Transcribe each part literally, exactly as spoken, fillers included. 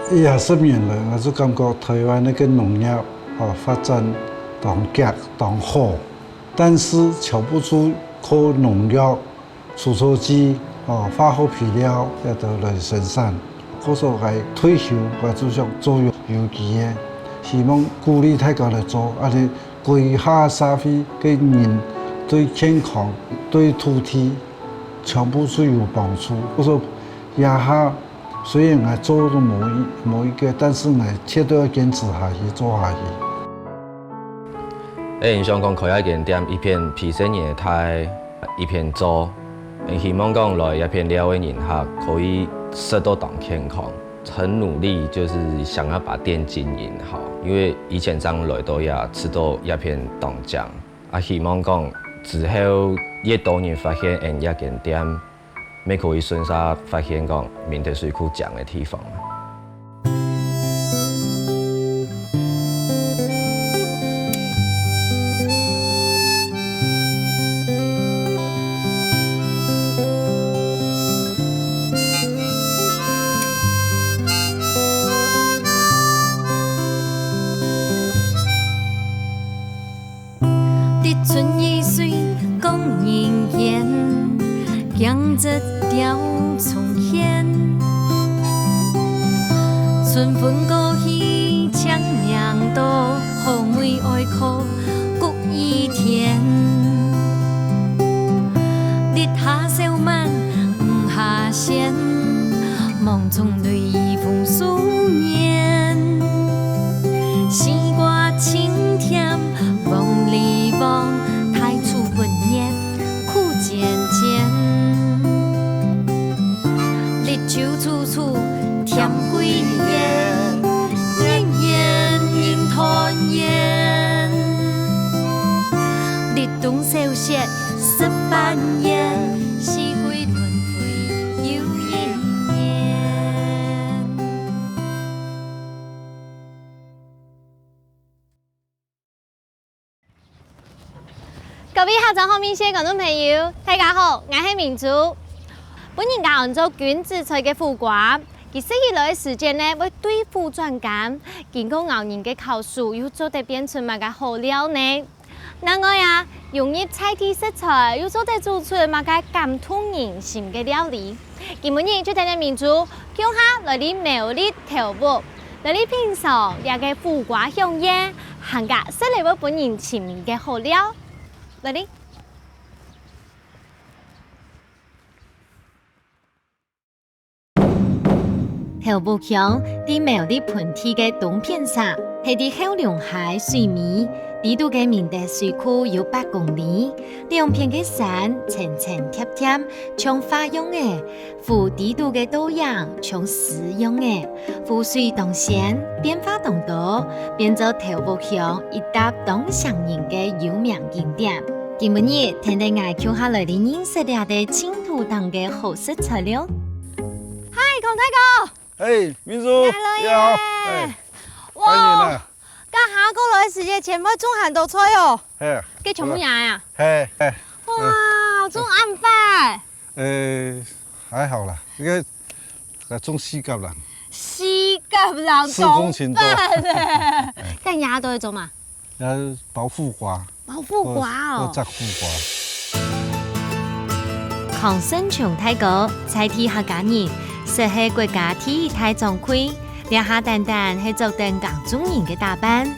這十年來，𠊎就感覺臺灣个農業，吼，發展當遽、當好，但是搶毋著靠農藥、除草劑，吼，化學肥料這兜來生產。故所𠊎退休，𠊎就想做有、有機个，希望鼓勵大家來做，恁呢歸下社會个人對健康、對土地，全部都有幫助。故所這下 雖然𠊎做都無一、無一個，但是𠊎絕對愛堅持下去，做下去。𠊎印象講開一間店，一片皮細人个大，一片做。𠊎希望講來這片尞个人客可以食到當健康，很努力，就是想要把店經營好。因為以前正來到這，知道這片當靚，啊，希望講之後越多人發現𠊎這間店， 乜可以順續發現講明德水庫靚个地方。各位客庄好味緒个觀眾朋友，大家好，𠊎係明珠。分人家安做君子菜个苦瓜，佢食起來个時節呢，會對苦轉甘，經過𠢕人个烤熟，又做得變成麼个好料呢？另外啊，融入在地食材，又做得煮出麼个感動人心个料理。今晡日就帶等明珠，共下來到苗栗頭屋， 來去品嚐這个苦瓜香豔，還加食了會分人沉迷个好料。來哩！頭屋鄉在苗栗盆地个東片側，係在後龍溪水尾，離肚个明德水庫有八公里，兩片个山層層疊疊，像畫樣仔， 湖底肚个倒影像詩樣仔，湖水當鮮，變化當多，變做頭屋鄉一搭當嚮人个有名景點。今晡日，跈等𠊎共下來認識這兜淨土當个好食材料。嗨，孔大哥！嘿，明珠，你好。你好耶！哎，哇，歡迎啊。這下過來个時節，全部種恁多菜哦。嘿。這全部也啊？嘿，嘿。哇，種恁闊。 呃，還好啦，這个，呃，種四甲人。四甲人，四公頃多。當闊咧。該你兜愛做麼？呃，包苦瓜。包苦瓜哦。或，或摘苦瓜。鄺勝松大哥，在地客家人，識係國家第一大掌櫃，這下單單係著等耕種人个打扮。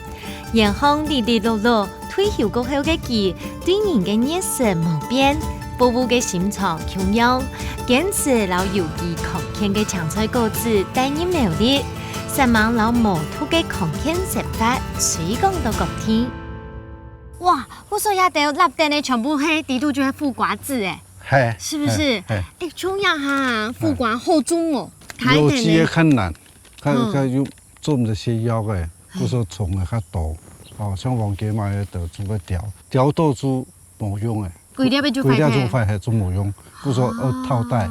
沿行利利落落，退休過後个佢，對人个熱誠無變，服務个心腸共樣，堅持摎有機康健个青菜果子帶入苗栗，煞猛摎無毒个康健生活推廣到各地。哇，𠊎想這兜立等个全部係，底肚就係苦瓜子欸，係，係毋係？係，係。欸，像這下苦瓜好種哦，有機个較難，較，較有 種這些藥仔，故所蟲仔較多。哦，像黃金嫲仔就會叮，叮到就無用欸。歸粒就壞忒。歸粒就壞忒，就無用，故所愛淘汰。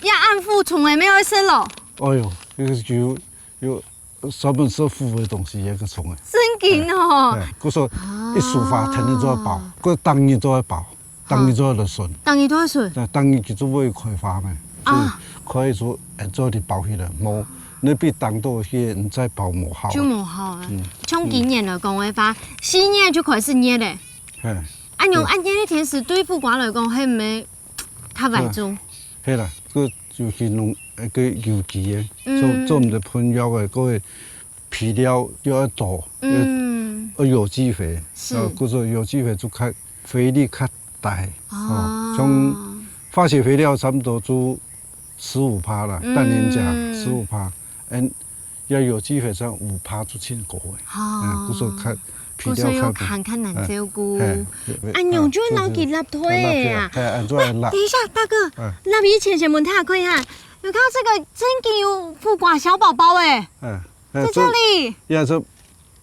這恁苦蟲仔乜愛食咯？哎喲，這个就有專門食苦个東西，這个蟲仔。真緊哦。哎，故所一收花，天天就愛包，過當日就愛包。 當日就愛來巡。當日就愛巡。對，當日佢就會開花咩，所以啊。開就，欸，做得包起來，無，你比當多个你再包無效。就無效啊。嗯。像今年來講个話，四月就開始熱咧。嘿。恁樣，對。恁樣个天時對苦瓜來講，係毋係較壞種？係啦，个尤其農，呃，个有機个，嗯。做，做毋得噴藥个，个肥料又愛多，嗯。愛有機肥，是。呃，故所有機肥就較，肥力較大。哦。哦，像化學肥料差不多就十五趴啦，嗯。氮磷鉀十五趴，嗯，也有機肥才五趴就盡高个。哦。嗯，故所較，肥料較大。故所又較，較難照顧。哎，哎，恁樣就摎佢立忒个啊。哎，哎，做得立。喂，等一下，大哥，哎。立以前先問他看一下，有看到這個真的有苦瓜小寶寶哎。哎。 呃，在這裡。這，也係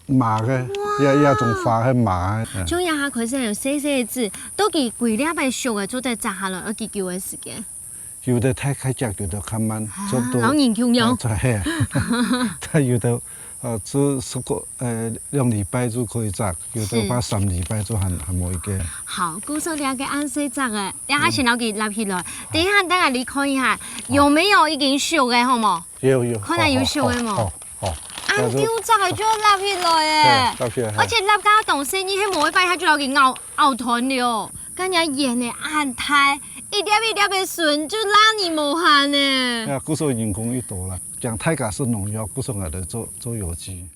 嫲个，哇。也，也種花係嫲个，嗯。像這下開始有細細个子，到底歸粒个熟个做得摘下來，愛幾久个時間？有个大較遽，有个較慢，啊，差不多。摎人共樣。啊，對，係啊。佢有个，呃，就，就過，呃，兩禮拜就可以摘，有个話，係。三禮拜就還，還無一個。好，故所這個恁細隻个，這下先摎佢立起來。嗯。等一下，等下你看一下，好。有沒有已經熟个，好無？ 有，有。看下有熟个無？好，好，好。啊，但是有摘个就立起來欸。對，立起來，而且立到當細，你係無一擺下就摎佢拗，拗斷了。該若圓个恁大，一粒一粒个筍就拉你無閒呢。哎呀，故所人工一多啦，講大家食農藥，故所𠊎兜做，做有機。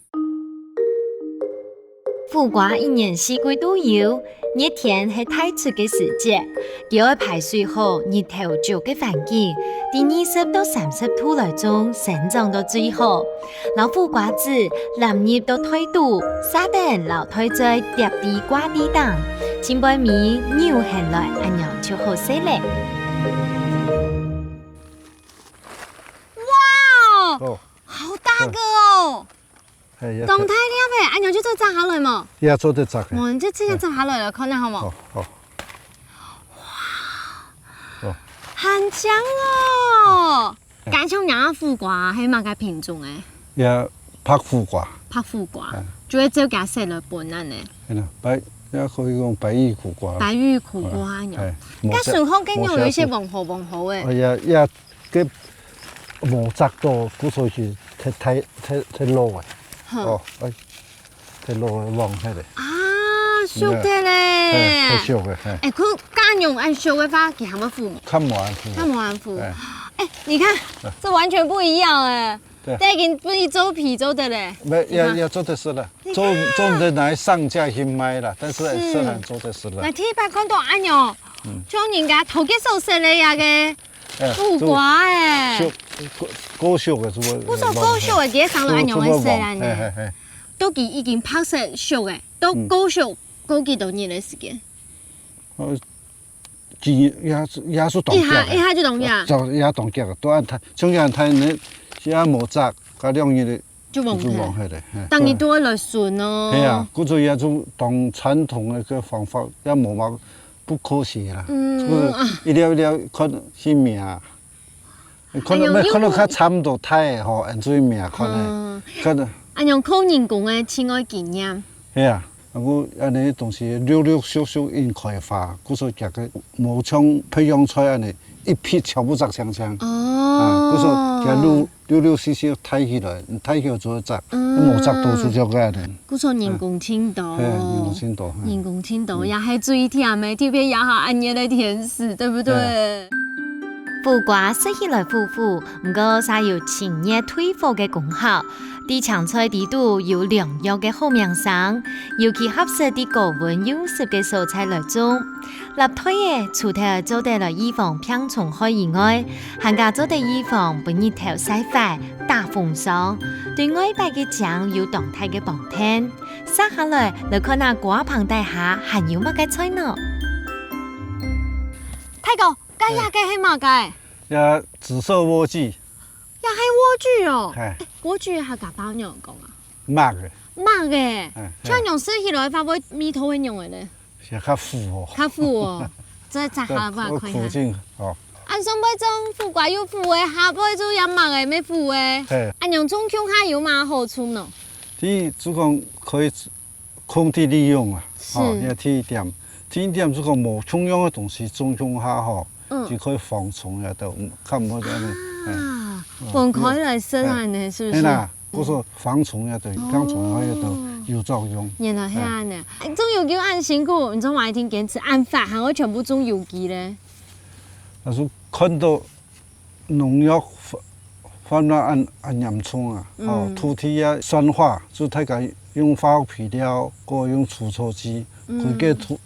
苦瓜一年四季都有，熱天係大出个時節，佢愛排水好日頭照个環境，在二十到三十度內種生長到最好。摎苦瓜子淋入到袋肚，續等摎袋嘴疊在瓜蒂頂，盡背尾扭䟘來，恁樣就好勢咧。哇哦，哦。好大个哦！ 嘿，也當大粒欸，恁樣就做得摘下來無？也做得摘个。哦，你就直接摘下來了，看下好無？好，好。哇，哦。還靚哦！嘿。該像若苦瓜係麼个品種欸？也白苦瓜。白苦瓜，哎。就會照佢色來分恁呢。係啦，白，也可以講白玉苦瓜啦。白玉苦瓜恁樣。哎，該筍殼該樣有一些黃黃黃黃欸。哦，也，也 个無摘到，故所以忒，忒，忒，忒老个。哼。哦，哎，忒老个黃忒个。啊，熟个咧。哎，忒熟个，嘿。哎，佢該樣恁熟个話，佢還會苦無？較無恁苦。較無恁苦。哎。哎，你看，哎。這完全不一樣哎。對。這已經分你做皮做得咧。沒，你看。也，也做得食了。你看。做，做得拿來上架去賣了，但是，哎，是。食還做得食了。來，第一擺看到恁樣，嗯。像人家頭家所食个呀个。 哎，苦瓜欸。就熟，過，過熟个就會，不是過熟个，佢生到恁樣个色恁呢。嘿，嘿，嘿。到佢已經白色熟个，到過熟，過幾多日个時間？呃，幾日也是，也是當遽个。一下，一下就當遽。早，也當遽个，都恁大，像恁大呢，也無摘，隔兩日个 就黃忒。就黃忒咧，嘿。逐日都會來巡哦。係啊，故所也就當傳統个个方法，也無麼不科學啦。嗯，就是一粒一粒看性命啊。看到，哎喲，看到較差不多大个吼，恁最命看个。嗯。看到。恁樣靠人工个，盡愛經驗。係啊，啊，故恁呢東西陸陸續續應開發，故所這个無像培養菜恁呢，一批全部摘淨淨。哦。啊，故所這陸 陸陸續續大起來，大起來做得摘，嗯。無摘到就少个呢。故所人工盡多。嘿，人工盡多，嘿。人工盡多，嗯。也係最甜个，特別也係恁熱个天時，對不對？對。苦瓜食起來苦苦，毋過煞有清熱退火个功效，在青菜裡肚有良藥个好名聲，尤其合適在高溫湧溼个所在來種。 立袋仔，除忒做得來預防病蟲害以外，還加做得預防分日頭曬壞、打風霜，對外擺个井有當大个幫襯。續下來，來看下瓜棚底下還有麼个菜呢？大哥，該這个係麼个？這紫色萵苣。也係萵苣哦。嘿。欸，萵苣客家話仰般講啊？麥仔。麥仔。哎，像仰食起來，會毋會味道會仰仔呢？ 係較苦哦。較苦哦，再摘下來分𠊎看一下。苦盡哦。恁上背種苦瓜又苦个，下背種這麥仔乜苦个。嘿。恁仰種共下有麼好處呢？第一，就講可以空地利用啊，是。哦，這第一點。第二點就講無共樣个東西種共下吼，嗯。就可以防蟲啊，都較毋會恁呢。啊。啊，分開來食恁呢，是毋係？係啦，故所防蟲也對，防蟲也對，有作用。原來係恁呢。欸，種有機恁辛苦，你做麼个一定堅持恁發，還愛全部種有機咧？但是看到農藥氾濫恁恁嚴重啊，哦，土地啊酸化，就大家用化學肥料，過用除草劑，規个土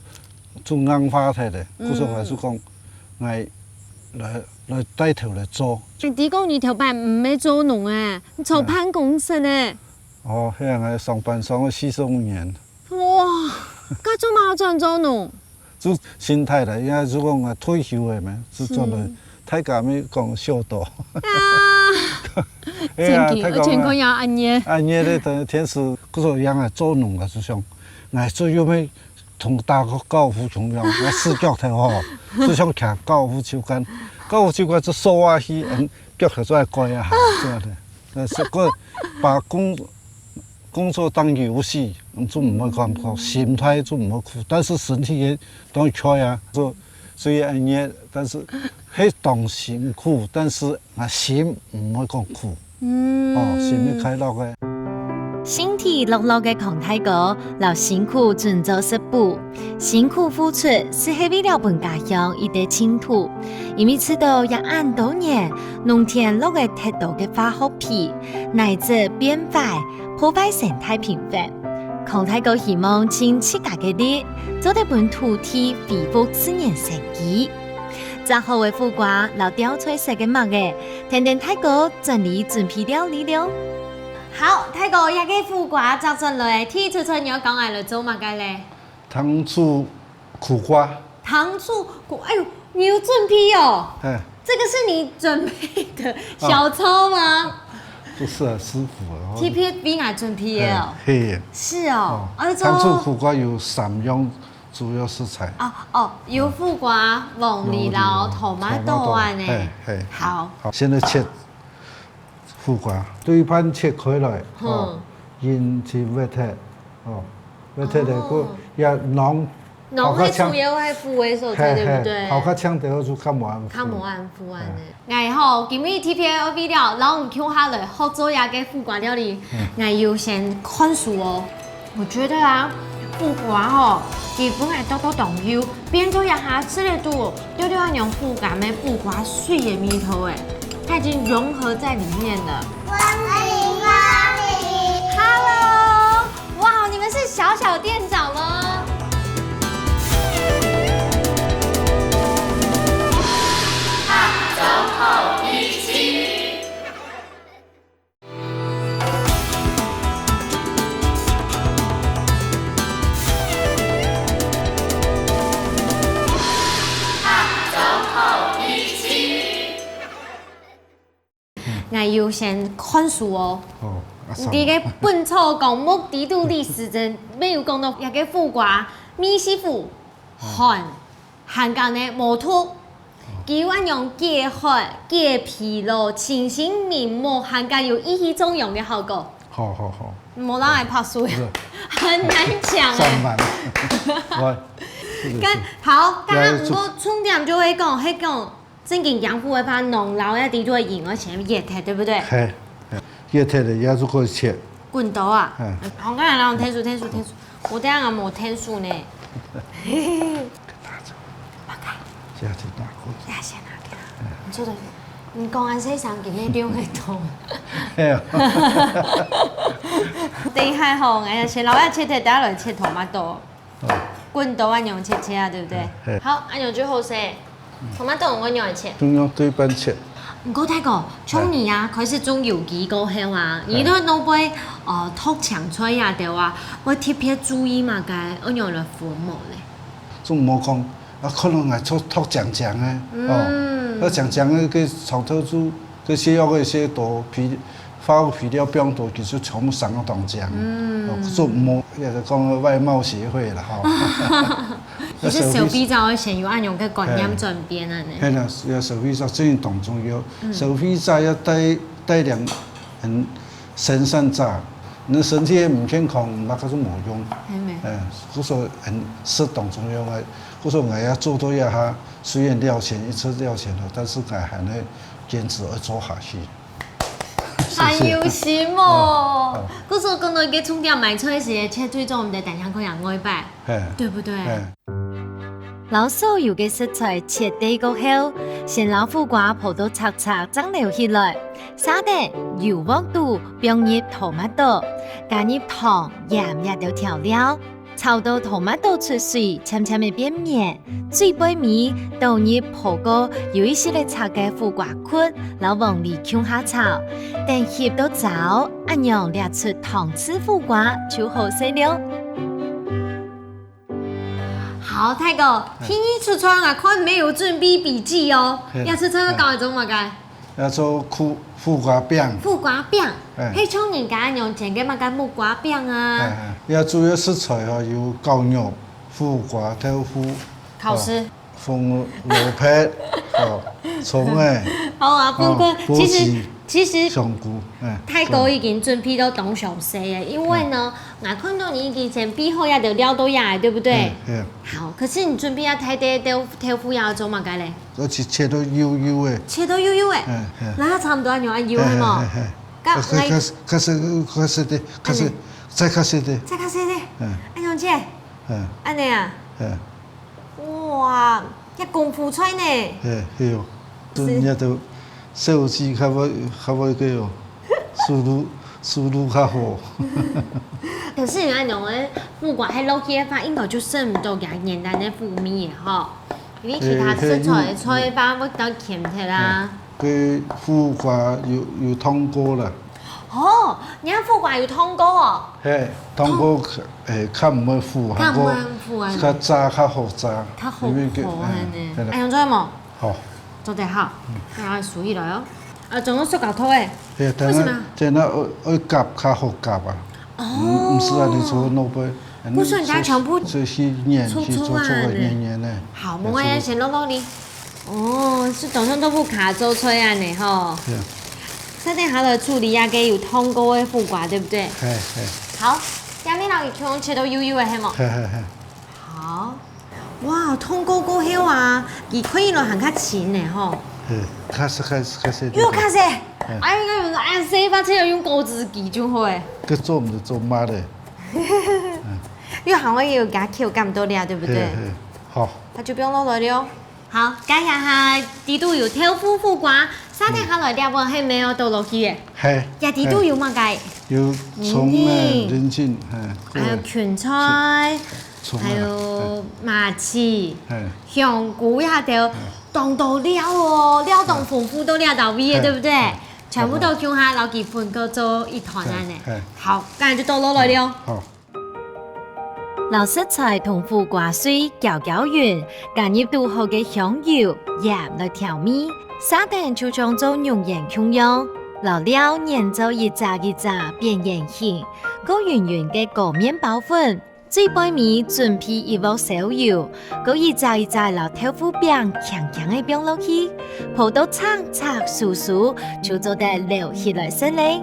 種硬化忒咧。故所𠊎就講，𠊎來來帶頭來做。你知講你頭擺毋係做農欸，你坐辦公室欸。哦，係啊，𠊎上班上了四十五年。哇，該做麼个轉做農？就心態啦，因為就講啊退休了嘛，就轉來，大家乜講笑到。啊，係啊，正經，大家而且看也恁熱。恁熱咧，等天時，故所樣啊，做農啊，就想，𠊎做又乜同打个高爾夫球一樣，𠊎四腳頭吼，就像騎高爾夫球杆，高爾夫球杆就掃下去，嗯，腳頭就會拐啊，這樣的。但是个把工工作當遊戲，就毋會感覺，心態就毋會苦，但是身體也當開啊，就雖然熱，但是係當辛苦，但是啊心毋會講苦，嗯，哦，心係快樂个。身體樂樂个康大哥，摎辛苦準做食補，辛苦付出，就係為了分家鄉一息淨土。因為知道這恁多年，農田落个忒多个化學肥，泥質變壞， 破壞生態平衡。康大哥希望盡自家个力，做得分土地恢復自然生機。摘好个苦瓜摎吊菜色个麥仔，跈等大哥轉來準備料理了。好，大哥，這个苦瓜摘轉來，第一出菜你愛教𠊎來做麼个咧？糖醋苦瓜。糖醋苦，哎喲，你有準備哦。哎。這個是你準備的小抄嗎？不是啊，師傅啊。特別為𠊎準備的哦。哎，嘿。是哦，哦，哎，這糖醋苦瓜有三樣主要食材。哦，哦，有苦瓜、黃梨摎tomato啊呢。嘿，嘿。好。好，現在切苦瓜，對半切開來，哦，嗯。用去挖忒，哦，挖忒了，哦。過也囊 囊係主要係苦个所在，嘿，對不對？嘿，泡較嗆个就較無恁苦。較無恁苦恁呢。哎。𠊎吼，今日特別愛為了摎你共下來學做這个苦瓜料理，嗯。𠊎有先看書哦。我覺得啊，苦瓜吼，佢本來多多當幼，變做這下食得到，就就恁樣苦甘个苦瓜水个味道誒，它已經融合在裡面了。歡迎光臨。Hello。 哇，你們是小小店長嗎？𠊎有先看書哦。哦，啊，你个本草綱目裡肚歷史真，乜有講到這个苦瓜，味緒苦，寒，還過呢無毒，佢有恁樣解渴、解疲勞、清新明目，還過有益氣壯陽个效果。好，好，好。無人愛拍手。不是。很難講哎。上班。我，這個是。剛，好，剛剛毋過重點就係講，係講 正經養父个話，農摎這裡肚个人愛先挖忒，對不對？嘿，嘿，挖忒了，也就可以切。滾刀啊！嗯。好，𠊎來摎你𢯭手，𢯭手，𢯭手。𠊎等下無𢯭手呢。拿著。拿開。這樣子拿過去。呀，先拿開。嗯。你做得，你講恁細聲，今日用會痛。嘿啊。等一下吼，哎呀，先摎𠊎切忒，等下來切tomato。 哦。滾刀恁樣切切啊，對不對？嘿。好，恁樣就好勢。tomato愛仰般切？就用對半切。毋過大哥，像你啊，開始種有機過後啊，你都會，呃，擇青菜啊，對啊，會特別注意麼个，愛仰來分無咧？就莫講，啊，可能𠊎擇擇靚靚个，哦，嗯。擇靚靚个，該長透就 該些藥个些多肥，化學肥料放多，其實全部生到當靚。嗯。哦，所以無，也是講外貌協會啦，吼。其實消費者愛先有恁樣个觀念轉變啊呢。嘿啦，要消費者真的當重要。嗯。消費者要帶，帶領，嗯，生產者，你身體毋健康，買該種無用。係咩？嗯，故所，嗯，食當重要个，故所𠊎也做到這下，雖然了錢，一直了錢了，但是𠊎還係堅持愛做下去。還有心哦。故所講到一个重點，買菜時切對做毋得單向看人外擺，對不對？摎所有个食材切塊過後，先摎苦瓜烰到赤赤正撈起來，續等油鑊肚放入tomato，加入糖、鹽這兜調料。 炒到tomato出水，漸漸仔變綿，最背尾倒入烰過有一息仔赤个苦瓜殼，摎黃梨共下炒，等翕到燥，恁樣這齣糖醋苦瓜就好勢了。好，大哥，第二齣菜𠊎看你有準備筆記哦，這齣菜愛教𠊎做麼个？ 愛做苦苦瓜餅。苦瓜餅，係像人家恁樣煎个麼个木瓜餅啊？欸，這主要食材吼有絞肉、苦瓜、豆腐、烤絲、紅蘿蔔、哦，蔥仔。好啊，不過其實其實香菇，欸，大哥已經準備到當詳細了，因為呢，𠊎看到你已經先備好這兜料到這，對不對？好，可是你準備這大垤豆豆腐要做麼个咧？ 愛切切到幼幼仔。切到幼幼仔，嗯，嗯。那差毋多恁樣恁幼係無？嘿，嘿，嘿。該較較較細較細个，較細，再較細个。再較細个，嗯，恁樣切，嗯，恁樣啊，嗯，哇，這功夫菜呢。嘿，係哦，是，人家都手機較會較會个哦，速度速度較好。可是你看，用个木瓜還落去个話，應該就食毋到佢原來个苦味个吼。 因為其他食材个菜包會當鹹忒啊。該苦瓜有有燙過啦。哦，你看苦瓜有燙過哦。嘿，燙過，誒，較毋會苦，較毋會苦啊。較炸較好炸，較好炸呢。哎，用做麼？好，做得好，啊，收起來哦。啊，總共十九塊誒。嘿，為什麼？真个愛愛夾較好夾啊。哦，毋毋係啊，你做老闆。 故所人家全部所以去研去做做个研研呢。好，我們先落落哩。哦，係當像豆腐卡做出來呢吼。對。再等下來處理那個有燙過个苦瓜，對不對？嘿嘿。好，下面呢，你全部切到幼幼个，係無？嘿嘿嘿。好，哇，燙過過後啊，佢看起來還較清呢吼。嘿，較細較細較細。又較細，哎，應該用个，哎，細把切用果汁機就好誒。該做毋得做麻咧。 又還會有加口感到了，對不對？嘿嘿，好。那就不用落來了。好，該下下底肚有豆腐、苦瓜，續等下來這碗係無有倒落去个？嘿，這底肚有麼个？有蔥啊、人參，嘿，還有芹菜，蔥啊，還有麻糬、嘿，香菇這兜，當多料哦，料當豐富到這兜位个，對不對？ 全部都共下摎佢分開做一團恁呢。好，該就倒落來了。好。摎食材同苦瓜碎攪攪勻，加入堵好个香油、鹽來調味，續等就像做肉圓共樣，摎料捻做一隻一隻扁圓形，過勻勻个裹麵包粉， 最背尾準備一鑊燒油，過一隻一隻摎豆腐餅輕輕仔放落去，烰到赤赤酥酥，就做得撈起來食咧。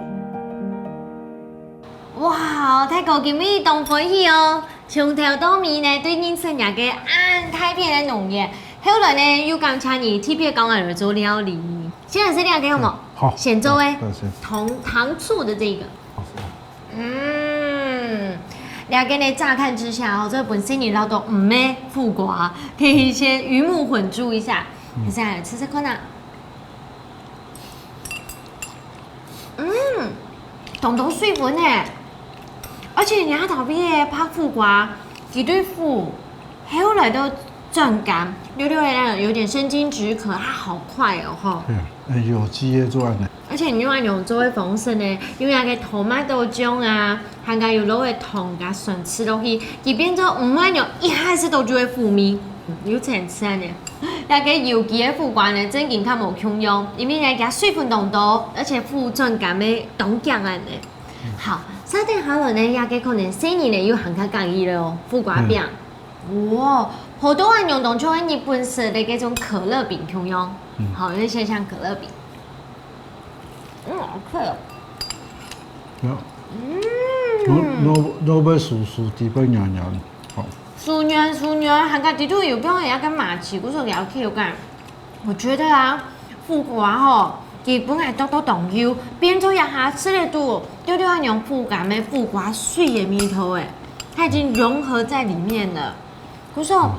哇，大哥今晡日當歡喜哦！從頭到尾呢，對認識若个恁大片个農園，後來呢又感謝你特別教𠊎來做料理。先來食這個好無？好，先做欸，好，好，先。糖糖醋的這個。好，好。 嗯，了解呢，乍看之下哦，這本身你撈到毋係苦瓜，可以先魚目混珠一下。嗯。接下來吃吃看啊。嗯，當多水分呢，而且你還特別个白苦瓜，佢對苦 後來都轉甘，略略有點生津止渴，它好快哦吼。嗯，有機个做恁呢。而且你用恁樣做个方式呢，用那個tomato醬啊，還加有落个糖加酸醋落去，佢變做毋會有一開始都就會苦味，有層次恁呢。那個有機个苦瓜呢，正經較無共樣，因為呢，佢水分當多，而且苦轉甘个當強恁呢。好，續等下來呢，那個可能細人呢又還較中意了哦，苦瓜餅。 哇，好多人用當像日本式个該種可樂餅共樣，好，有點像可樂餅。嗯，好脆哦。有。嗯。我我我會酥酥，底背軟軟，好。酥軟酥軟，還加底肚有放一個麻糬，故所有口感。我覺得啊，苦瓜吼，佢本來剁剁當幼，變做這下食得著，就就恁樣苦甘个苦瓜水个味道誒，它已經融合在裡面了。故所，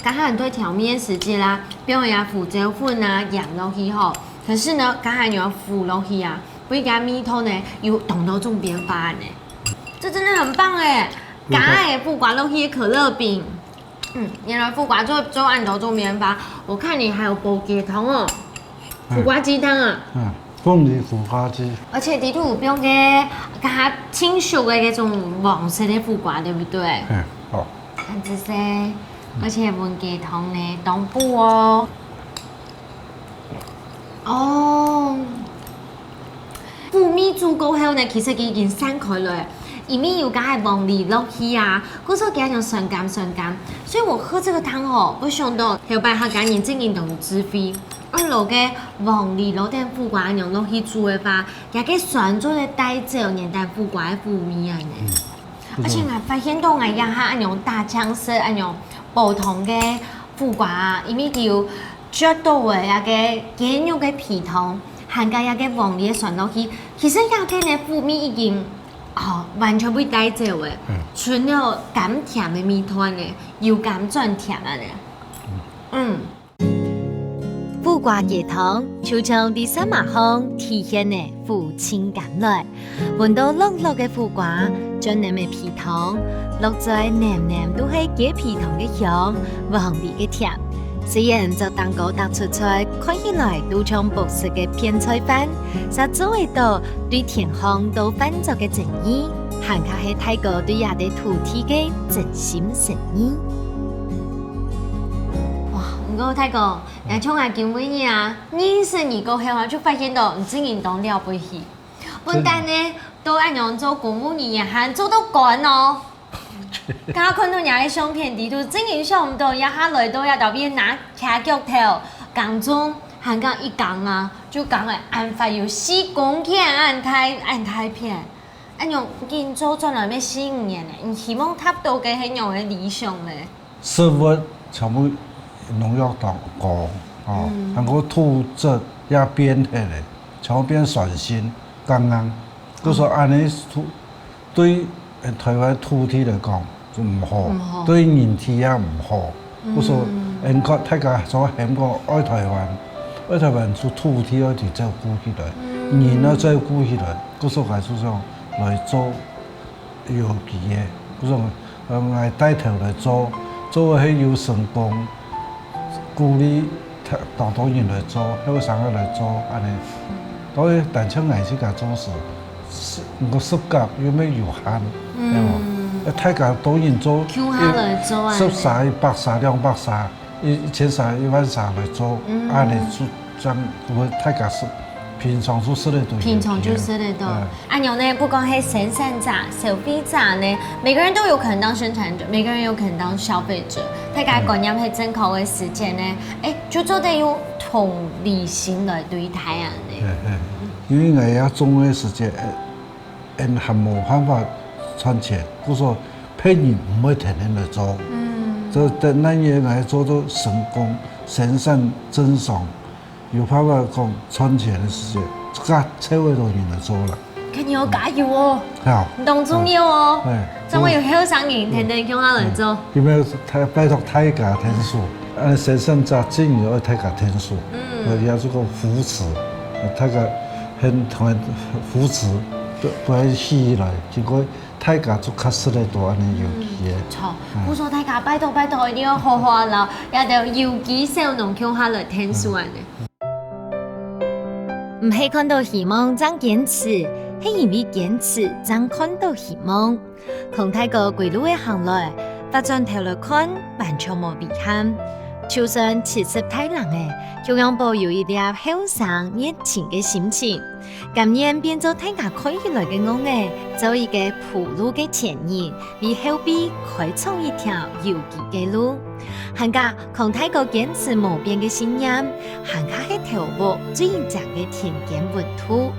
剛剛你對調味个時節啦，放一下胡椒粉啊、鹽落去吼，可是呢，剛剛有胡落去啊，所以佢味道呢有當多種變化呢。這真的很棒誒，加个苦瓜落去的可樂餅。 嗯，原來苦瓜做做恁多種變化，我看你還有煲雞湯哦，苦瓜雞湯啊。嗯，鳳梨苦瓜雞。而且裡肚有用个，剛剛清熟个那種黃色的苦瓜，對不對？嗯，好。很仔細，而且搵雞湯呢，當補哦。哦， 苦味煮過後呢，其實佢已經散開來，因為有加个黃梨落去啊，故所佢恁樣酸甘酸甘。所以我喝這個湯吼，會想到後擺客家人真經當有智慧，愛落个黃梨落等苦瓜恁樣落去煮个話，佢个酸就會帶走原本苦瓜个苦味啊呢。而且𠊎發現到𠊎這下恁樣打醬汁，恁樣煲湯个苦瓜啊，因為佢有 絕對个該个雞肉个皮湯，還加該个黃梨个酸落去，其實該个呢苦味已經哦完全會帶走个，嗯。純了甘甜个味道呢，由甘轉甜啊呢。嗯。苦瓜雞湯就像在沙馬項體現个苦盡甘來。 搵到落落个苦瓜，轉淰个皮湯，落嘴淰淰都係雞皮湯个香，黃梨个甜。雖然做蛋糕打出來，看起來都像薄食个片菜飯，煞做得到對天光到飯桌个真意，還較係大哥對這个土地个真心誠意。哇，毋過大哥，𠊎像𠊎今晡日啊，認識你過後啊，就發現到你真經當了不起。 本旦呢，都恁樣做公務人員，還做到官哦。剛剛看到你个相片裡肚，真經想毋到，這下來到這搭位拿徛腳頭，耕種還講一耕啊，就耕了恁闊有四公頃恁大恁大片，恁樣緊做轉來愛四五年呢，你希望達到个係仰个理想呢？ 食物全部農藥當高，哦，還過土質也變忒了，全部變酸性、乾硬。故所恁樣土對台灣土地來講就毋好，毋好。對人體也毋好。故所，應該大家所喊講愛台灣，愛台灣就土地愛去照顧起來，人愛照顧起來。故所𠊎就想來做 有機个，故所，呃，𠊎帶頭來做，做个係有成功，鼓勵當多人來做，後生个來做，恁樣。當然，單淨𠊎自家做事，係，毋過時間又乜有限，對無？嗯。愛大家多人做，共下來做啊。十儕、一百儕、兩百儕，一，一千儕、一萬儕來做，嗯。恁樣就 正會大家食，平常就食得到。平常就食得到。嗯。恁樣呢，不管係生產者、消費者呢，每個人都有可能當生產者，每個人有可能當消費者。大家觀念係正確个時間呢，嗯。誒，就做得用同理心來對待啊呢。嘿，嘿。因為𠊎也種个時間，呃， 𠊎還無辦法賺錢，故所別人毋會天天來做。嗯。所以等𠊎來做到成功，生產正常，有辦法講賺錢个時節，自家湊會多人來做啦。肯定要加油哦！好。當重要哦！哎，正會有後生人天天共下來做。因為大，拜託大家𢯭手，恁生產者真有愛大家𢯭手，嗯。也係講扶持，大家 很，很扶持，不，不會起來，結果大家就較食得到恁樣有機个。嗯，著，嗯。故所大家拜託拜託，一定要好好摎這兜有機小農共下來𢯭手恁樣。毋係看到希望正堅持，係因為堅持正看到希望。 同大哥歸路个行來，發轉頭來看，完全無遺憾。就算七十大零了，共樣保有一粒後生熱情个心情，甘願變做大家看起來个戇仔，做一個鋪路个前人，為後輩開創一條有機个路。還加 同大哥堅持無變个信念，還較係頭屋最靚个田間溫度。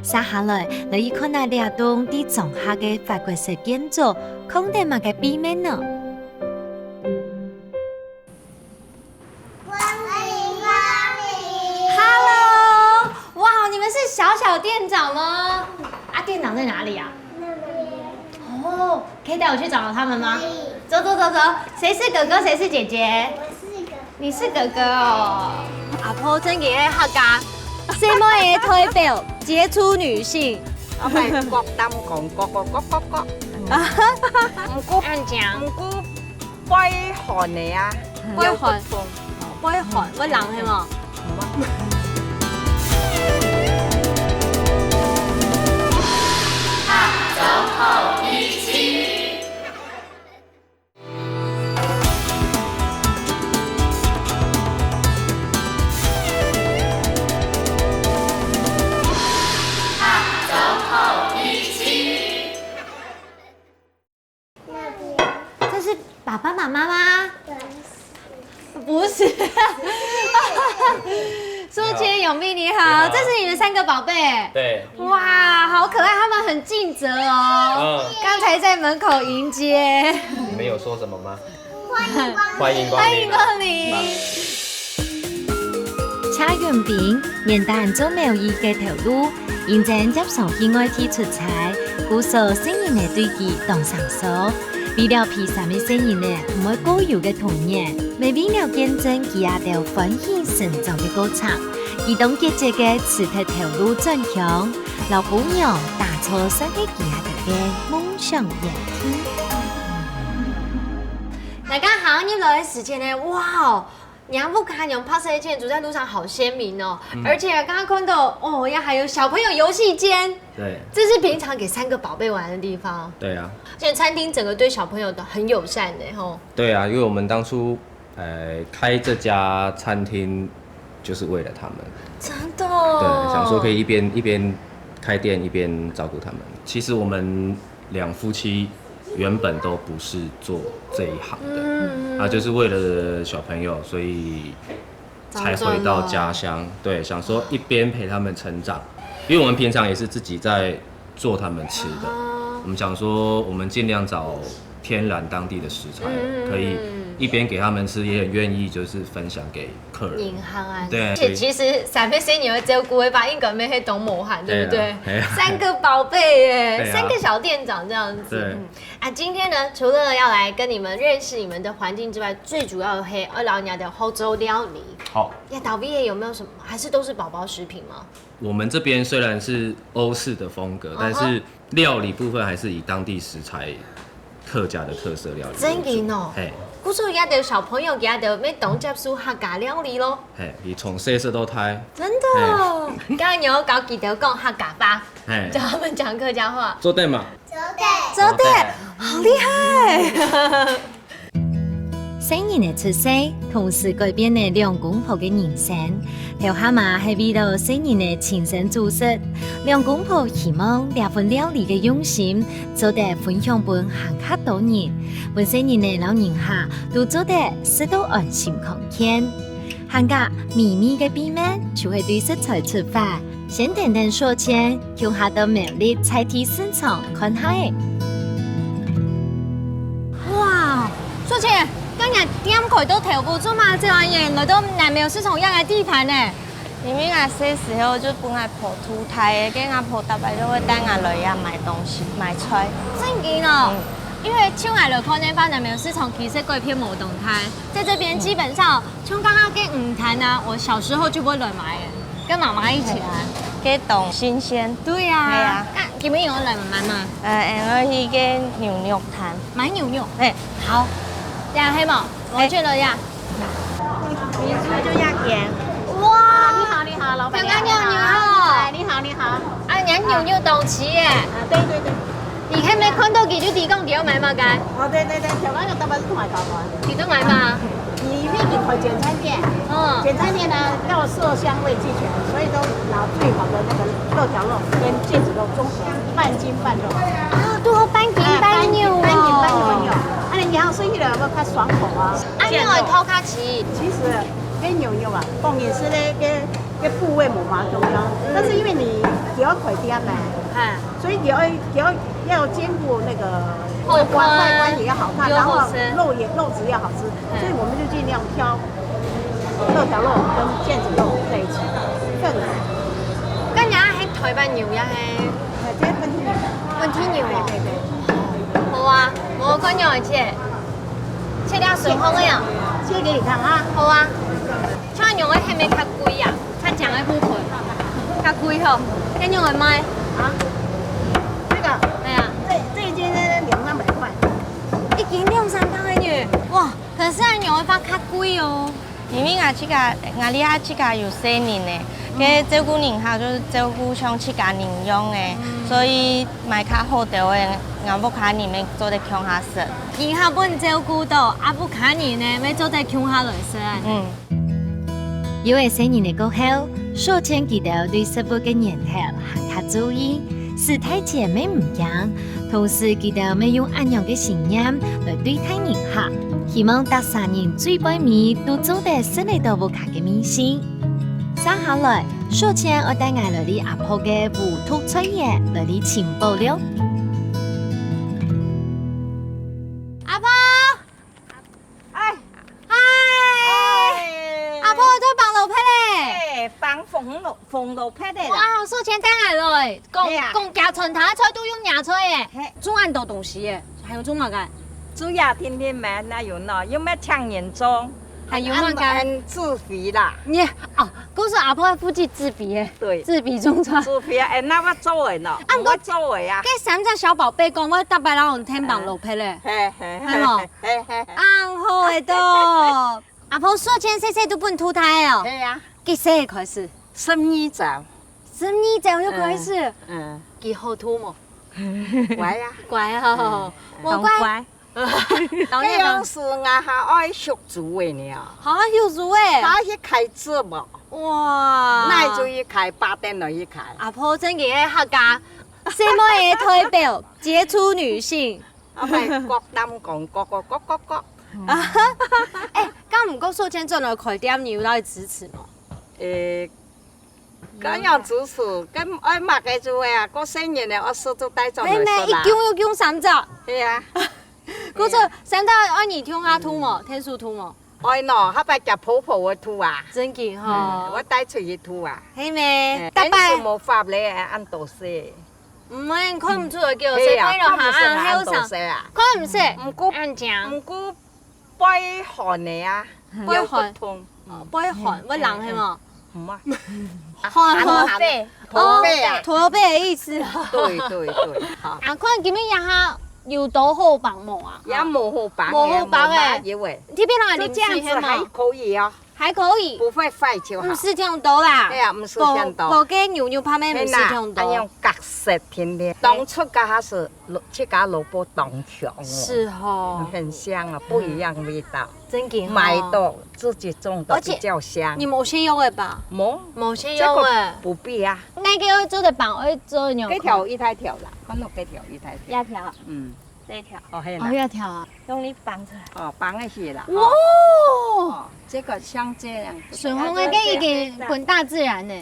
接下來，來去看下這棟在莊下个法國式建築，藏等麼个秘密呢？Hello，店长呢？啊，店长在哪里啊？那边。哦，可以带我去找他们吗？可以。走走走走，谁是哥哥，谁是姐姐？我是哥哥。你是哥哥哦。阿婆真个个客家，細妹个代表，傑出女性。我係國擔講國國國國國。啊，毋過恁講。毋過 背寒个啊，背寒，腰骨痛。背寒，會冷係無？这是爸爸妈妈吗？不是。苏姐、永碧你好，这是你们三个宝贝。对。哇，好可爱，他们很尽责哦。嗯。刚才在门口迎接。你们有说什么吗？欢迎光临。欢迎光临。欢迎光临。謝永碧原旦做貿易个頭路，因為接上去外地出差，故所細人仔對佢當生疏。為了陪三个細人仔毋會過憂个童年，乜為了見證佢兜歡喜成長个過程，佢當積極个辭忒頭路轉鄉，摎餔娘打造算係佢兜个夢想園地。大家行入來个時間呢，哇哦！ 娘屋下娘拍攝个建築在路上好鮮明哦，嗯。而且剛剛看到哦，也還有小朋友遊戲間，對。這是平常給三個寶貝玩的地方。對啊。而且餐廳整個對小朋友都很友善的吼。對啊，因為我們當初呃開這家餐廳就是為了他們。真的哦。對，想說可以一邊一邊開店一邊照顧他們。其實我們兩夫妻原本都不是做這一行的，嗯。啊，就是為了小朋友，所以才回到家鄉。對，想說一邊陪他們成長，因為我們平常也是自己在做他們吃的。哦。我們想說，我們盡量找天然當地的食材，嗯，嗯，嗯。可以一邊給他們吃，也很願意就是分享給客人。銀行啊，對，而且其實三个細人仔照顧个話，應該乜係當無閒，對不對？對啊，對啊。三個寶貝耶，對啊。三個小店長這樣子。對。嗯。啊，今天呢，除了要來跟你們認識你們的環境之外，最主要的係愛摎你兜學做料理。好。這搭位个有沒有什麼？還是都是寶寶食品嗎？我們這邊雖然是歐式的風格，嗯哼。但是料理部分還是以當地食材、客家的特色料理為主。真个哦。嘿。故所這兜小朋友，這兜乜當接受客家料理咯。嘿，佢從細食到大。真的哦。嘿。今日愛教佢兜講客家話，嘿。教他們講客家話。做得嘛？做得。做得，好厲害！細人仔出世，同時改變了兩公婆个人生。頭下嘛係為了細人仔親身煮食，兩公婆希望這份料理个用心，做得分享分還較多人，分細人仔摎人客都做得食到安心康健。還過美味个秘密，就係對食材出發， 先甜甜小錢，共下到苗栗在地市場看下仔。哇，小錢，今日店開到頭部，做麼个恁遠來到南苗市場這个地盤呢？因為𠊎細時候就分𠊎婆渡大个，該𠊎婆逐擺就會帶𠊎來這買東西、買菜。真个哦，嗯。因為像𠊎來看个話，南苗市場其實改變無當大，在這邊基本上 像剛剛个魚攤啊，我小時候就會來買耶，跟媽媽一起來。對啊，該當新鮮。對呀，對啊。該你們有來買嗎？呃，𠊎去該牛肉攤。買牛肉？嘿。好，這樣可以嗎？我去了呀。你是不是就這間？哇，你好，你好，老闆娘，小剛娘，你好。你好。哎，你好，你好。啊，你牛肉當齊耶。啊，對，對，對。 你還沒看到佢就知講佢愛買麼个？哦，對對對，小剛有大部分是買高端。你都買嗎？你已經開簡餐店，嗯。簡餐店呢，要色香味俱全，所以都拿最好的那個肉條肉跟腱子肉綜合，半筋半肉。啊，都有半筋半肉哦。哎，半筋半肉哦。啊，你這樣食起來會較爽口啊。啊，你會頭殼起？其實，該牛肉啊，當然係該該該部位無麼重要，但是因為你只要開店呢，哎。 所以你要你要要兼顧那個外觀，外觀也要好看，然後肉也肉質要好吃，所以我們就盡量挑特調肉跟腱子肉在一起，這樣子。該你還海板牛也係，這本地牛。本地牛哦。對對對。好啊，無看牛个切，切掉水烘个啊。切給你看啊。好啊。像牛个係毋係較貴啊？較靚个部分，較貴吼。該牛个賣啊？這個，哎呀，這這一斤呢兩三百塊。一斤兩三百个呢？哇，可是啊，牛个話較貴哦。 因為𠊎自家，𠊎這下自家有細人呢，該照顧人客就係照顧像自家人樣个，所以買較好兜个，𠊎屋下人乜做得共下食。人客分照顧到，啊屋下人呢，乜做得共下來食啊。嗯。有了細人仔過後，秀娟佢兜對食物个源頭還較注意，食大餐乜毋驚，同時佢兜乜用恁樣个信念來對待人客。 希望逐儕人嘴巴尾都做得食得到屋下个味緒。接下來，秀娟愛帶𠊎來到阿婆个烏毒菜園來尋寶了。阿婆，哎，嗨，哎，阿婆，做紅蘿蔔咧。哎，紅紅蘿紅蘿蔔个啦。哇，秀娟帶𠊎來，講，係啊。講家傳統个菜都用野菜耶。係。種恁多東西耶，還有種麼个？主要天天買，哪有呢？又毋係請人種，還有麼个？還，還自肥啦。你，哦，故所阿婆負責自肥耶。對。自肥種菜。自肥啊，哎，該𠊎做个呢，啊，𠊎做个啊。該三隻小寶貝講，𠊎逐擺摎你𢯭紅蘿蔔咧。係，係，係無？係，係，係。恁好个都。阿婆，秀娟細細都分渡大哦。係啊。幾歲開始？ 十二歲。十二歲就開始？嗯，嗯。佢好渡無？乖啊。乖哦，嗯，無乖。當乖。該樣時𠊎還愛畜豬仔呢。還畜豬仔？還去開豬無？哇。哪就去開，八點就去開。阿婆真个係客家細妹仔代表，傑出女性。啊，毋係，角擔講，角，角，角，角，角。啊，哎，該毋過秀娟轉來開店，你有來支持無？誒， 該樣支持，該愛麼个就會啊，過生日呢，愛食就帶轉來食啦。係咩？一斤一斤三隻。係啊。故所三隻愛你渡下渡無？天數渡無？愛喏，下擺叫婆婆个渡啊。真个吼。嗯，𠊎帶出去渡啊。係咩？哎，逐擺。但是無法咧，恁多歲。毋係，看毋出來，叫細妹咯，係啊，看毋出來哈，恁多歲啊。看毋出，毋過，恁靚。毋過 背寒个啊，背寒。腰骨痛。哦，背寒，會冷係無？嗯。毋啊。寒寒背。駝背啊。哦，駝背个意思。對，對，對，好。啊，看今日這下有多好放無啊？也無好放个，無好放个。無乜有个。這邊人个就這樣子還可以哦。還可以。不會壞就好。毋使傷著啦。對啊，毋使傷著。無，無該扭扭拍咩，毋使傷著。係啦，恁樣隔食天天。當初該下係 蘿，自家蘿蔔當香哦。是吼。很香啊，不一樣味道。真个吼。買到自己種的比較香。而且你無洗藥个吧？無。無洗藥个。這個不必啊。該个愛做个放，愛做牛奶。這條一大條啦，看到這條一大條。一條。嗯。這條。哦，係啦。哦，一條啊。用力放出來。哦，放下去啦。哇！哦，這個像這樣。順風个，這已經很大自然呢。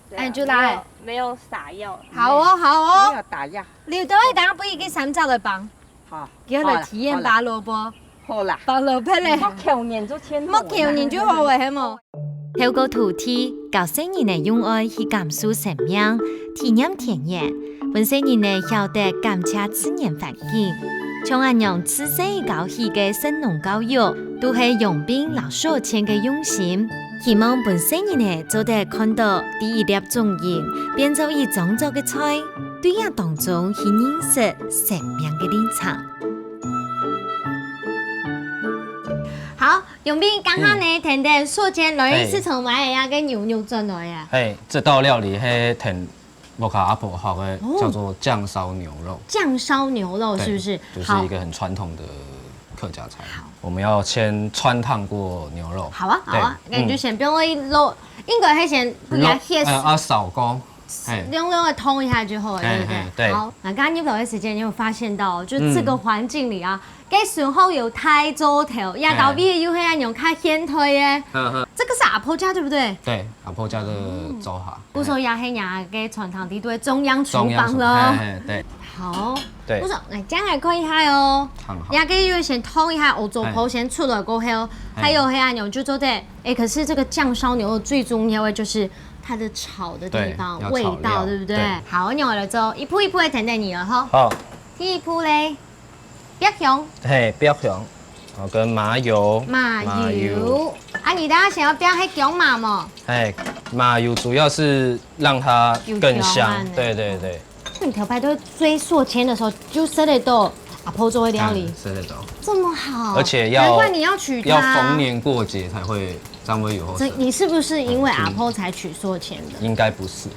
對啊，哎，就來。沒有，沒有撒藥。好哦，好哦。沒有打藥。你都會等下分佢三隻來放。好。叫來體驗拔蘿蔔。好啦。拔蘿蔔咧。莫求人就千好啦。莫求人就好个，係無？透過土地，教細人仔用愛去感受生命，體驗田園，分細人仔曉得感謝自然環境。像恁樣自細教起个食農教育，都係永斌摎秀娟个用心。 希望分細人仔做得看到第一粒種因變做一張桌个菜，對這當中去認識生命个歷程。好，永斌，剛剛呢，嗯。聽聽秀娟來市場買个那個牛肉轉來啊。嘿，這道料理係聽 屋下阿婆學个，哦。叫做醬燒牛肉。醬燒牛肉是不是？對，就是一個很傳統的客家菜。好。我們要先汆燙過牛肉。好啊，好啊，對，那你就先不用落，嗯。應該還先不給它卸水。呃，啊，掃乾，嘿。用，用來燙一下就好了，嘿，對不對？嘿，對。好，那剛剛入來的時間，你有發現到，就這個環境裡啊，嗯。 該時候有大灶頭，也到尾又係恁樣較現代个。嗯哼。這個是阿婆家，對不對？對，阿婆家的灶下。哦。故所也係人家个傳統地位中央廚房咯。中央廚房，嘿，嘿，對。好。對。故所，來，這樣來看一下哦。很好。人家个又先燙一下，哦，灶頭先出來過後，嘿。還有係恁樣就做得。哎，可是這個醬燒牛肉最重要的就是它的炒的地方，對，要炒料，味道，對不對？對。好，那我來做一步一步的等等你了吼。好。第一步嘞，百香。嘿，百香，然後跟麻油。麻油。麻油。啊，你等下想要放黑薑麻無？哎，麻油主要是讓它更香。有香啊。對，對，對。你頭擺都追素籤的時候，就食得到阿婆做的料理。嗯，食得到。這麼好。而且要，難怪你要娶她。要逢年過節才會，才會有好食。這，你是不是因為阿婆才娶素籤的？應該不是。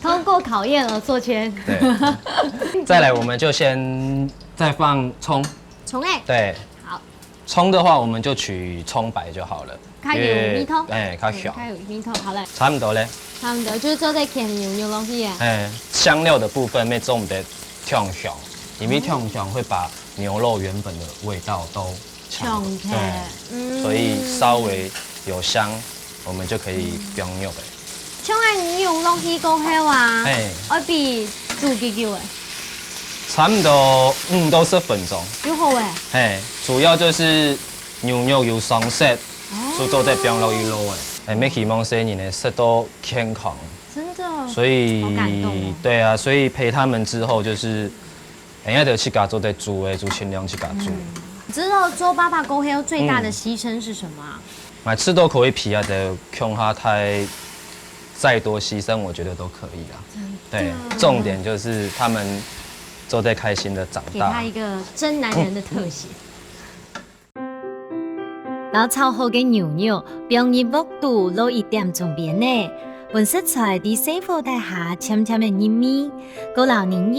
通過考驗了，素籤。對。再來，我們就先再放蔥。蔥欸。對。好。蔥的話，我們就取蔥白就好了。 較有味道。因為，哎，較香。嗯，較有味道，好嘞。差不多咧。差不多，就做得牽牛肉落去啊。哎，香料的部分愛做得忒香，因為忒香會把牛肉原本的味道都搶走。搶開，對，嗯。所以稍微有香，我們就可以放肉了。像恁牛肉落去過後啊，嘿。愛比煮幾久欸？差不多五到十分鐘。就好欸。嘿，主要就是牛肉有上色，哦。所以做得放落去滷欸。哎，也希望細人仔食到健康。真的。所以，好感動哦。對啊，所以陪他們之後就是，哎，愛自家做得煮欸，就盡量自家煮。嗯。知道做爸爸過後最大的犧牲是什麼啊？嗯。買吃到可以皮啊的，共下太，再多犧牲，我覺得都可以啦。真的。對，重點就是他們做得開心的長大。給他一個真男人的特寫。 摎炒好个牛肉放入鑊肚滷一點鐘邊仔，分食材在細火底下漸漸仔入味，過摎仁仁、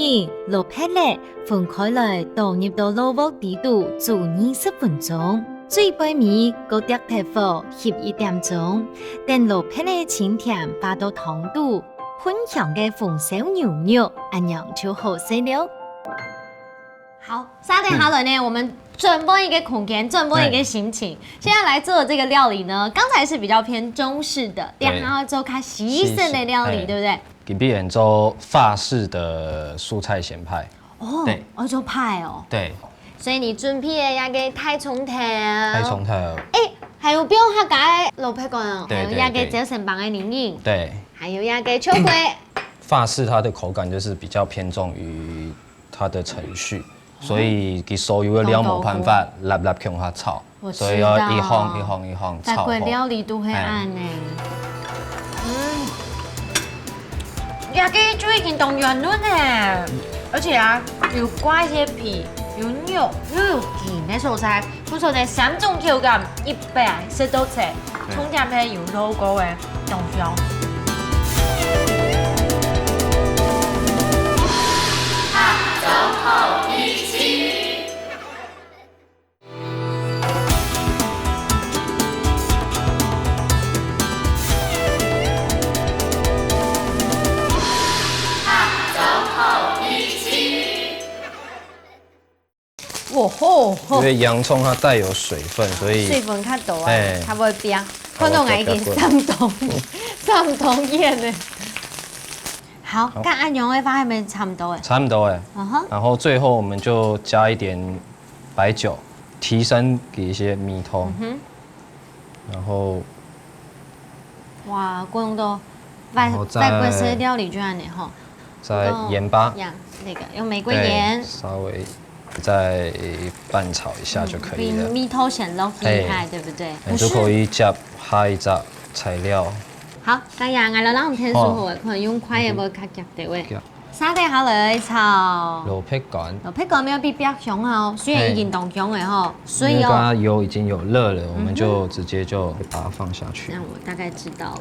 蘿蔔仔分開來倒入到滷鑊底肚煮二十分鐘，最背尾過㧒忒火翕一點鐘，等蘿蔔仔清甜擺到湯肚，芬香个紅燒牛肉，恁樣就好勢了。 好，續等下來呢，嗯。我們轉換一個空間，轉換一個心情。哎。現在來做的這個料理呢，剛才是比較偏中式的，對。等下要做較西式的料理，西式，哎。對不對？今晡日做法式的蔬菜鹹派。哦，對。哦，做派哦。對。所以你準備了那個大蔥頭。大蔥頭。哎，還有放客家的蘿蔔乾哦，對，還有那個，對，對。朝晨放的仁仁。對。還有那個秋葵。法式它的口感就是比較偏重於 它的程序，所以佢所有个料無辦法擸擸共下炒，我知道。所以要一項一項一項炒好。法國料理都會恁樣。哎。嗯，這個就已經當圓潤了，而且啊，有掛一些皮，有肉，又有筋个所在， 不錯呢，三種口感一擺食到齊，對。重點係有滷過个東西。哦吼吼。因為洋蔥它帶有水分，所以水分較多啊，哎。較會變。看到𠊎已經三桶，三桶鹽了。好，好。該恁樣个話，係毋係差毋多欸？差不多欸。嗯哼。然後最後我們就加一點白酒，提升給一些味道。嗯哼。 然後，哇，講到外，然後再，外國式料理就恁樣吼。再鹽巴。不過，呀，那個，用玫瑰鹽。對，稍微再拌炒一下就可以了。嗯，味，味道先落去，嘿。對不對？你就可以加下一隻材料。好，該樣，𠊎來讓你添手好了，哦。可能用筷仔會較遽个喂。遽。 續等下來炒。蘿蔔乾。蘿蔔乾愛比較香哦，雖然已經當香了吼，嘿。所以哦。因為剛剛油已經有熱了，我們就直接就把它放下去。嗯哼。那我大概知道了。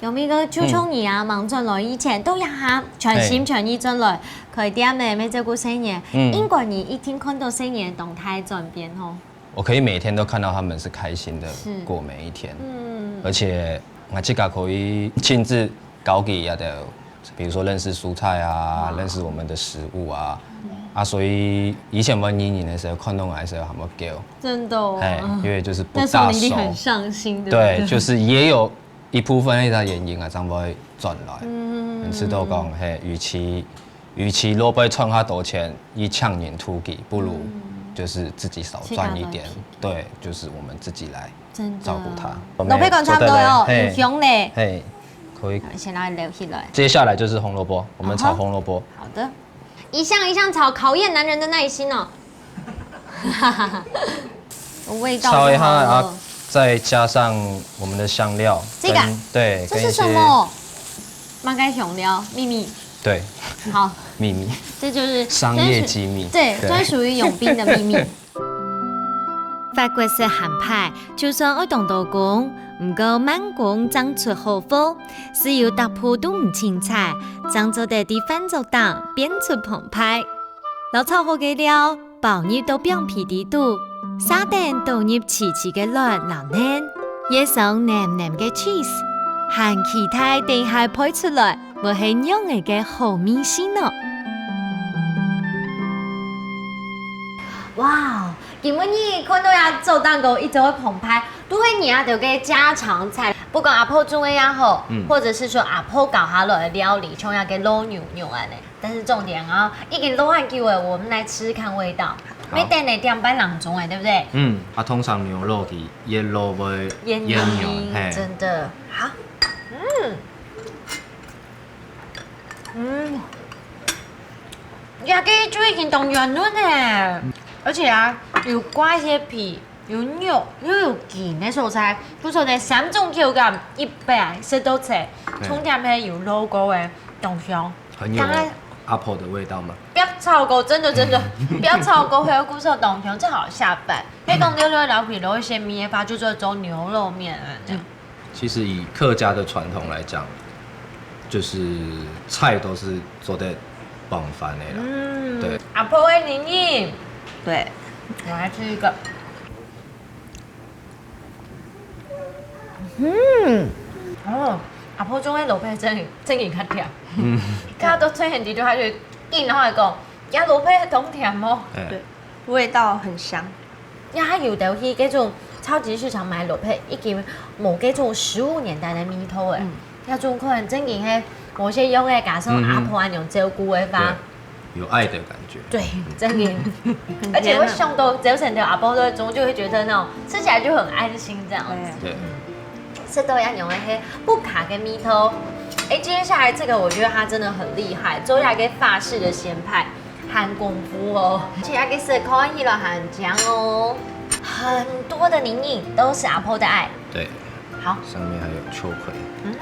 有沒有一個，就像你啊，嗯。忙轉來以前，都有哈，全心全意轉來，嘿。開店个，愛照顧細人，嗯。應該你一定看到細人个動態轉變吼。 我可以每天都看到他們是開心的，是。過每一天。嗯。而且，𠊎自家可以親自教佢這兜，比如說認識蔬菜啊，哇。認識我們的食物啊。嗯。啊，所以以前𠊎細人个時候，看到𠊎个時候，還會噭。真的哦。嘿，因為就是不大熟。那時候你一定很傷心，對不對？對，就是也有一部分个原因啊，正會轉來。嗯。很知道講，嘿，與其 與其落尾賺較多錢，去請人渡佢，不如，嗯。就是自己少賺一點。自家來。對，就是我們自己來，真的。照顧他。蘿蔔乾差不多哦，嘿。有香咧。嘿。可以。先让它流起来。接下来就是红萝卜，我们炒红萝卜。好的，一向一向炒，考验男人的耐心哦。味道炒一下，然后再加上我们的香料，这个，跟对，这是什么？马该香料，秘密。对，好，秘密，这就是商业机密，对，专属于永斌的秘密。法国式鹹派，就算愛當多工，毋過慢工正出好貨，豉油逐步都毋清彩，正做得在飯桌頂變出澎湃。摎炒好个料， 包入到餅皮底肚，續等倒入齊齊个卵摎卵，掖上淰淰个cheese，還期待等下配出來會係仰仔个好味緒呢。哇，今晡日看到這做蛋糕一桌个澎湃，都係你兜个家常菜。不管阿婆煮个也好，嗯，或者是說阿婆教下來个料理，像該个滷牛肉恁仔。 但是重點啊，已經滷恁久了，我們來吃吃看味道。好。沒等你點半零鐘欸，對不對？嗯，啊，通常牛肉佢越滷會越軟，軟，嘿。真的。好，嗯，嗯，這个就已經當軟軟了，而且啊，有掛一些皮，有肉，又有筋个所在，不錯呢，三種口感一擺食到齊，嘿。重點係有滷過个，當香。 很有阿婆的味道嗎？不要炒過，真的真的，不要炒過，還有故事當香，最好下飯。可以講六六老皮肉一些米的話，就做做牛肉麵了这样。其实以客家的传统来讲，就是菜都是做得傍飯的啦。嗯，对。阿婆的年年，对，我来吃一个。 嗯，哦，阿婆种个蘿蔔真个真个較甜，嗯，佢都出現在下去，緊話講，這蘿蔔當甜哦。哎，對，味道很香。也有兜去該種超級市場買蘿蔔，已經無該種十五年代个味道欸。嗯，這種可能真个係某些用个，加上阿婆恁樣照顧个話，對。 有愛的感覺。對，真的。而且會想到早晨的阿婆在中，就會覺得那種吃起來就很安心這樣子。對。食到一樣个係屋下个味道。哎，接下來這個我覺得他真的很厲害，做一個法式的鹹派，很功夫哦。而且那個色看起來很香哦，很多的泥泞都是阿婆的愛。對。好，上面還有秋葵。嗯。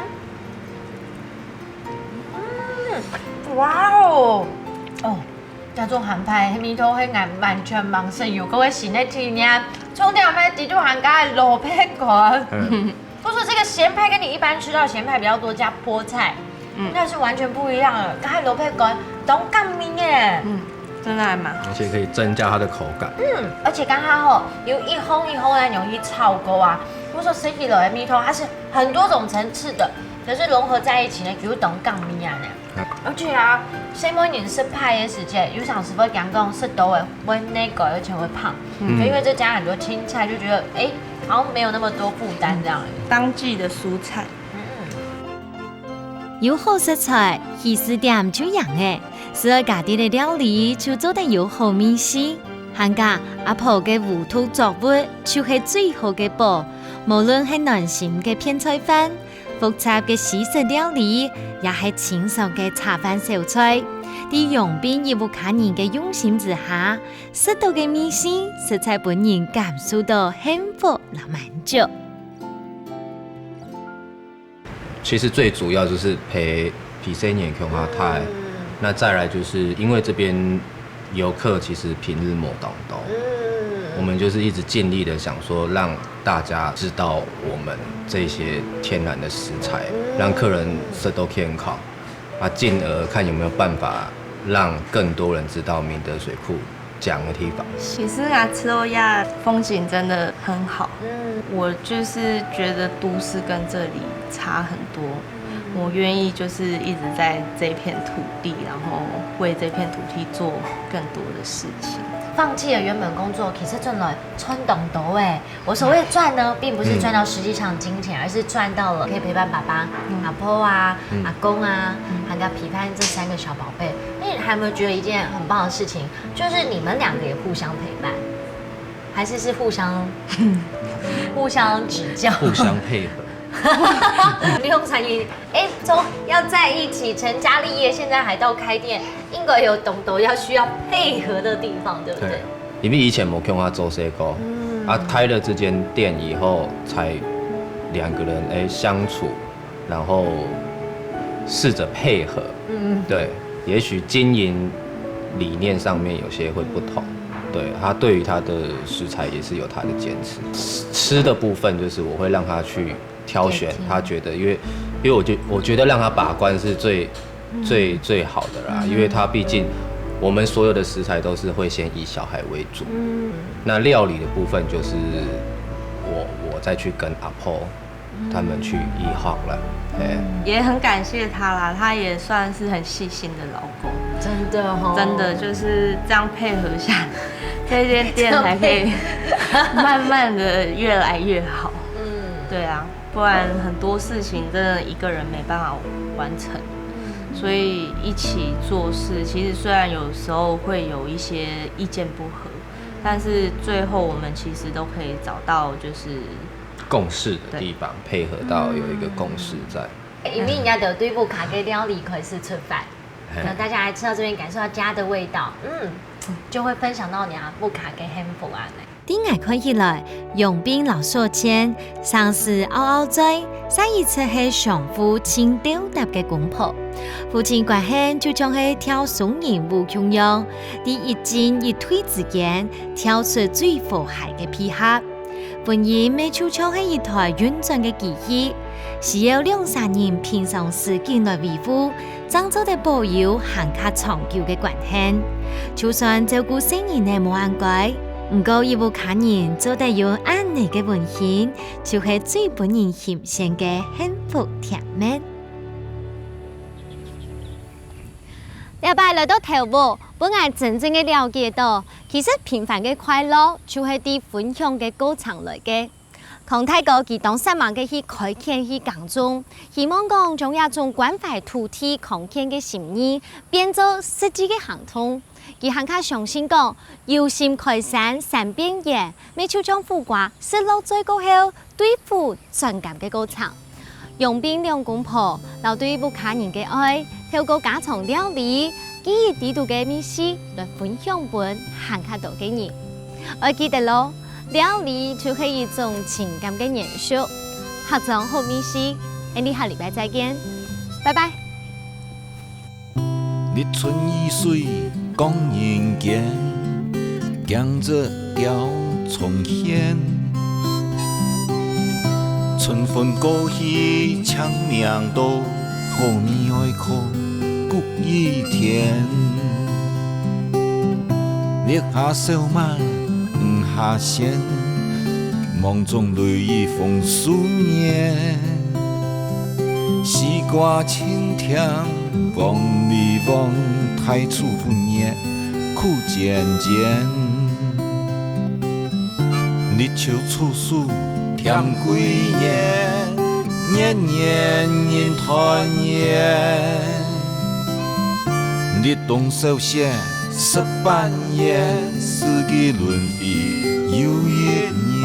嗯，哇哦！哦，這種鹹派个味道係𠊎完全吂食有過个新个體驗，重點係裡肚還加蘿蔔乾。嗯。不是這個鹹派跟你一般吃到的鹹派比較多加菠菜，嗯，那是完全不一樣的，加蘿蔔乾，當甘味耶。嗯，真的還蠻好。而且可以增加它的口感。嗯，而且剛剛吼，有一烘一烘啊，容易炒過啊，不是說食起來个味道，它是很多種層次的，可是融合在一起呢，就當甘味啊呢。 而且啊，細妹人食派个時節，有常時會驚講食多了會膩个，而且會胖。嗯。就因為這加很多青菜，就覺得，哎，好像沒有那麼多負擔這樣。當季的蔬菜。嗯。有好食材，起司店就贏欸，食愛家己个料理就做得有好味緒。還加阿婆个烏毒作物，就係最好个寶。無論係暖心个片菜飯， 複雜个西式料理，也係清爽个茶飯小菜。在永斌一屋下人个用心之下，食到个味緒，實在分人感受到幸福摎滿足。其實最主要就是陪皮塞年窮哈泰，嗯，那再來就是因為這邊遊客其實平日無當多，嗯，我們就是一直盡力的想說讓大家知道我們這些天然的食材，嗯，讓客人食到健康，啊，進而看有沒有辦法讓更多人知道明德水庫這樣的地方。其實啊，赤鱲角風景真的很好，嗯，我就是覺得都市跟這裡差很多，我願意就是一直在這片土地，然後為這片土地做更多的事情。放棄了原本工作，其實轉來賺當多欸。我所謂的賺呢，並不是賺到實際上金錢，而是賺到了可以陪伴爸爸、阿婆啊、阿公啊，還有陪伴這三個小寶貝。那你還有沒有覺得一件很棒的事情，就是你們兩個也互相陪伴，還是是互相互相指教？互相配合。不用参与。哎，从要在一起成家立业，现在还到开店，应该有懂得要需要配合的地方，对不对？对，因为以前没跟他做这个，嗯，啊，开了这间店以后，才两个人哎相处，然后试着配合。嗯，对，也许经营理念上面有些会不同。对，他对于他的食材也是有他的坚持。吃的部分就是我会让他去挑选，他觉得，因为因为我就我觉得让他把关是最最最好的啦，因为他毕竟我们所有的食材都是会先以小孩为主。嗯，那料理的部分就是我我再去跟阿婆他们去医好了，哎，也很感谢他啦，他也算是很细心的老公，真的哈，真的就是这样配合下，这间店才可以慢慢的越来越好。嗯，对啊，不然很多事情真的一个人没办法完成，所以一起做事，其实虽然有时候会有一些意见不合，但是最后我们其实都可以找到就是共识的地方，配合到有一个共识在。因为人家都对屋下个料理开始出发，可能大家来吃到这边，感受到家的味道，嗯，就会分享到你啊屋下个幸福啊。在𠊎看起来，永斌摎秀娟生是嗷嗷嘴，生一直係相互盡鬥搭个公婆。夫妻關係就像係跳雙人舞共樣，在一進一退之間跳出最和諧个配合。婚姻乜就像係一台運轉个機器，需要兩儕人平常時緊來維護， 正做得保有還較長久个關係。就算照顧細人仔無恁該，毋過一屋下人做得有恁呢个溫馨，就係最分人欣羨个幸福甜蜜。這擺來到頭屋，分𠊎真正个了解到，其實平凡个快樂就係在分享个過程來个。 康大哥佢當煞猛个去開墾去耕種，希望講將這種關懷土地、康健个心意變做實際个行動。佢還較相信講，有心開山，山變園，乜就像苦瓜食落嘴過後，對苦轉甘个過程。永斌兩公婆摎對屋下人个愛，透過家常料理，記憶裡肚个味緒來分享分還較多个人。愛記得咯， 料理就係一種情感个延續。客庄好味緒，𠊎俚下禮拜再見，拜拜。日春雨水講人間，江浙鳥蟲喧。春分過去青命多，好味愛靠谷雨天。 綠霞笑慢毋下線，望中雷雨紅樹面。西瓜青甜，黃梨黃，大樹分葉苦尖尖。日秋處暑甜桂圓，年年人團圓。 立冬小雪食半圓，四季輪迴又一年。